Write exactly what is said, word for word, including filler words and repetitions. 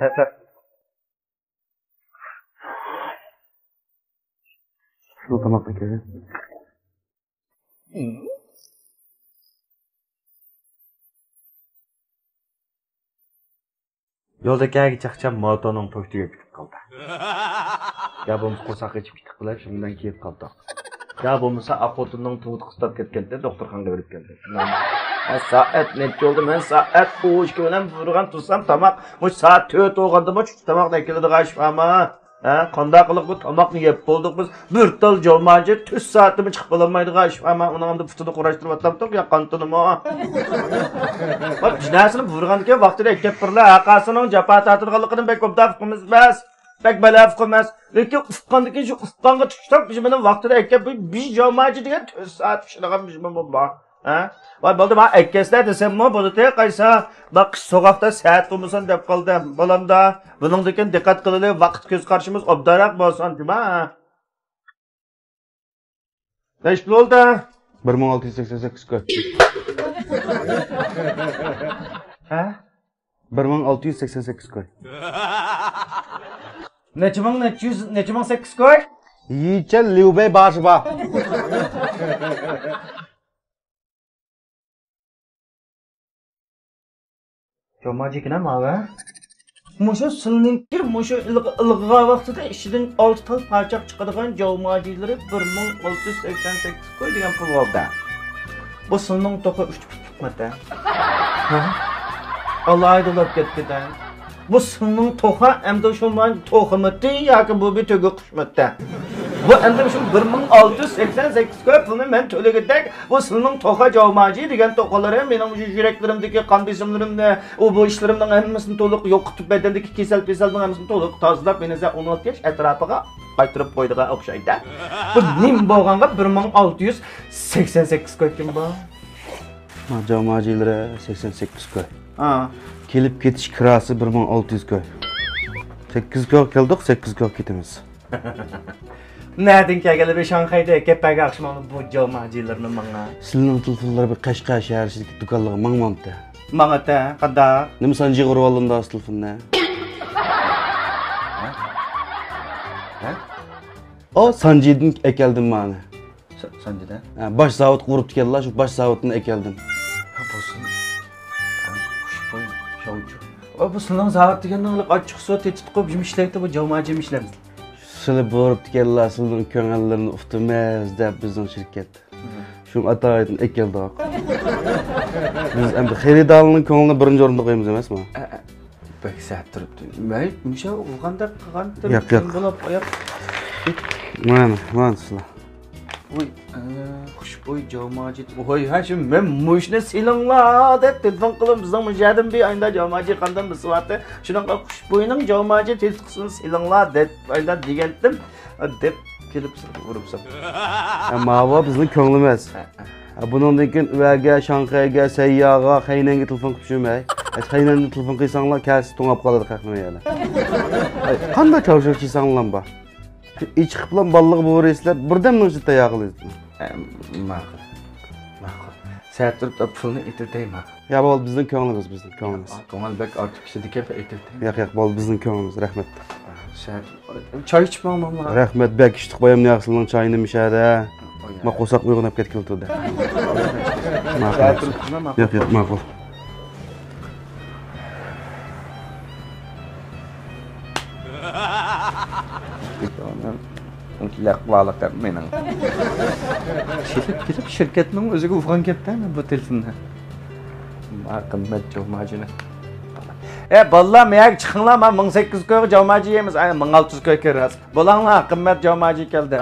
شۇ تاماقنى كۆرۈڭ. يولدا كەلگەن چاقچام موتورنىڭ توشتىگە پۈتۈپ قالدى. يا بولمىسا قورساق ئېچىپ كېتىپ قېلىپ، شۇنىڭ بىلەن كېلىپ قالدۇق. يا بولمىسا ئاق خوتۇننىڭ تۇغۇتى قىستاپ كەتكەنتى، دوختۇرخانىغا بېرىپ كەلدى. مەن سائەت نەچچە بولدى؟ مەن سائەت ئون ئىككى بىلەن بۇيرۇغان تۇرسام تاماق، مۇشۇ سائەت تۆت بولغاندىمۇ چۈشلۈك تاماقنى ئەكېلىدىغان شىپاما؟ ھە، قانداق قىلىپ بۇ تاماقنى يەپ بولدۇق بىز؟ بىر تال جاۋماجى تۆت سائەتتىمۇ چىقىپ بولالمايدىغان شىپاما، ئۇنىڭ ئەمدى پۇتىنى قۇراشتۇرۇۋاتامتۇق يا قانىتىنىمۇ؟ بۇ نەرسىنى بۇيرۇغاندىكىن ۋاقتىدا ئەكەپ بېرىلە، ھەققاسىنىڭ جاپا تارتىدىغانلىقىنى بەك ئوبدان ئۇقىمىز بەس. بەك بەلەپ ئۇقىمىز. لېكىن ئۇققاندىكىن شۇ ئۇققانغا چۈشتۇق، بىژىمىنى ۋاقتىدا ئەكەپ، بىر جاۋماجى دېگەن تۆت سائەت پىشىدىغان بىژىمى بۇ. ھە؟ ۋاي، بولدى، ماڭا ئەكەسلە دېسەممۇ بولىدۇ، قايسا؟ بۇ قىش سوغۇقتا سەت بولمىسۇن دەپ قالدىم. بولامدا، بۇنىڭدىن كېيىن دىققەت قىلىلى، ۋاقىت كۆز قارىشىمىز ئوبدانراق بولسۇن، جۇما. نەچچە پۇل بولدى؟ بىر مىڭ ئالتە يۈز سەكسەن سەككىز كوي. ھە؟ بىر مىڭ ئالتە يۈز سەكسەن سەككىز كوي. نەچچە مىڭ، نەچچە يۈز، نەچچە مىڭ سەككىز كوي؟ يىچەن ليۇبەي باشىبا. جاۋماجى ئىكەن ھە ماۋۇ. مۇشۇ سىلنىڭكى مۇشۇ ئىلغا-، ئىلغىغان ۋاقتىدا ئىچىدىن ئالتە تال پاچاق چىقىدىغان جاۋماجىلىرى بىر مىڭ ئالتە يۈز سەكسەن سەككىز كوي دېگەن پۇل بولدى. بۇ سىلنىڭ توخۇ ئۈچ پۇتلۇقمىتى؟ ھە؟ ئالاھىدە بولۇپ كەتكىدە. بۇ سىلنىڭ توخا ئەمدى شۇ توخۇمىتى ياكى بۇ بىر تۆگە قۇشمىتى؟ بۇ ئەمدى شۇ بىر مىڭ ئالتە يۈز سەكسەن سەككىز كوي پۇلنى مەن تۆلىگۈدەك، بۇ سىلنىڭ توخا جاۋماجى دېگەن توخالىرى مېنىڭ مۇشۇ يۈرەكلىرىمدىكى قان بېسىملىرىمنى، ئۇ بۇ ئىشلىرىمنىڭ ھەممىسىنى تولۇق يوقىتىپ، بەدەندىكى كېسەل-پېسەلنىڭ ھەممىسىنى تولۇق تازىلاپ، مېنى ئون ئالتە ياش ئەتراپىغا قايتۇرۇپ قويىدىغان ئوخشايدۇ. بۇ نېمە بولغانغا بىر مىڭ ئالتە يۈز سەكسەن سەككىز كوي كىم بار؟ ما جاۋماجىلىرى سەكسەن سەككىز كوي. ھا. كېلىپ كېتىش كىراسى بىر مىڭ ئالتە يۈز كوي. سەككىز كويغا كەلدۇق، سەككىز كويغا كېتىمىز. نەدىن كەلگەنلى بىر شاڭخەيدە كەپ بەرگەن ئاخشىماڭلار بۇ جاۋماجىلىرىنى ماڭا. سىلىنىڭ تېلېفونلار بىر قەشقەر شەھەرچىلىكى دۇكانلىرىغا ماڭمامتى؟ ماڭىتە، قانداق؟ نېمە سانجىغا ئۇرۇۋالدىم داس تېلېفوننى؟ ھە؟ ھە؟ ئو، سانجىدىن ئەكەلدىم مانى. سا-، سانجىدا؟ ھە، باش زاۋۇتقا ئۇرۇپتىكەنلا، شۇ باش زاۋۇتتىن ئەكەلدىم. ھە، بولسۇن. ھە، خۇشبۇي، شاۋچۇ. ئا، بۇ سىلىنىڭ زاۋۇت دېگەننىڭ ئاچچىقسۇ تېتىتقۇپ، جىم ئىشلەيتتى، بۇ جاۋماجىم ئىشلەمدى. سىلى بۇيرۇپتىكەنلا، سىلىنىڭ كۆڭۈللىرىنى ئۇتىمىز دەپ بىزنىڭ شىركەت. شۇڭا ئاتايىدىن ئەكەلدۇق. بىز ئەمدى خېرىدارلارنىڭ كۆڭلىنى بىرىنچى ئورۇندا قويىمىز ئەمەسمۇ؟ ئە، ئە. بەك سەت تۇرۇپتۇ. مەن مۇشۇ ئۇرغاندەك قىلغانتىم. ياق، ياق. بولۇپ، ياق. مانا، مانا سىلەر. ۋوي، ئە، خۇشبۇي جاۋماجىت. ۋوي، ھە، شۇ مەن مۇشۇنى سېلىڭلار دەپ تېلېفون قىلىپ، بىزنىڭ مۇشۇ يەردىن بىر ئايدا جاۋماجى قاندان بېسىۋاتتى. شۇنىڭغا خۇشبۇينىڭ جاۋماجى تېلېفون قىلسۇن سېلىڭلار دەپ ئايدا دېگەنتىم. دەپ كېلىپ سىلىگە ئۇرۇپسەن. ھە، ماۋۇ بىزنىڭ كۆڭلىمىز. ھە، ھە. ھە، بۇنىڭدىن كېيىن ئۈۋەگە، شاڭخەيگە، سەيياغا، خەينەنگە تېلېفون قىلىپ چۈشۈرمەي. ھە، خەينەندىن تېلېفون قىلساڭلار، كەلسە توڭلاپ قالىدۇ خەقنىڭ يەنە. ھەي، قانداق چاۋشاۋ چىساڭلام بار. ئىچ قىپلام بالىلىق بۇ رېسلەر بىردەمنىڭ ئىچىدە تەييار قىلىسىز. ھە، ماقۇل. ماقۇل. سەت تۇرۇپ پۇلنى ئېتىلتەي ماقۇل. يا، بولدى، بىزنىڭ كۆڭلىمىز، بىزنىڭ كۆڭلىمىز. كۆڭۈل بەك ئارتۇق كېتىدىكەن، ئېتىلتەي. ياق، ياق، بولدى، بىزنىڭ كۆڭلىمىز، رەھمەت. سەت، چاي ئىچىپ ماڭماملا. رەھمەت، بەك ئىچتۇق بايام ياخشىنىڭ چايىنى مىشەدە. ما قورساق ئويغىنىپ كەتكىلى تۇردى. ماقۇل. ياق، ياق، ماقۇل. لەقۋالىق مېنىڭ. كېلىپ، كېلىپ شىركەتنىڭ ئۆزىگە ئۇرغان گەپتە بۇ تېلېفوننى. ما قىممەت جاۋماجىنى. ئە، بالىلار، مەيەگە چىقىڭلار، ما مىڭ سەككىز يۈز كويغا جاۋماجى يەيمىز. ئاي، مىڭ ئالتە يۈز كوي كىرىمىز. بولاڭلار، قىممەت جاۋماجى كەلدى.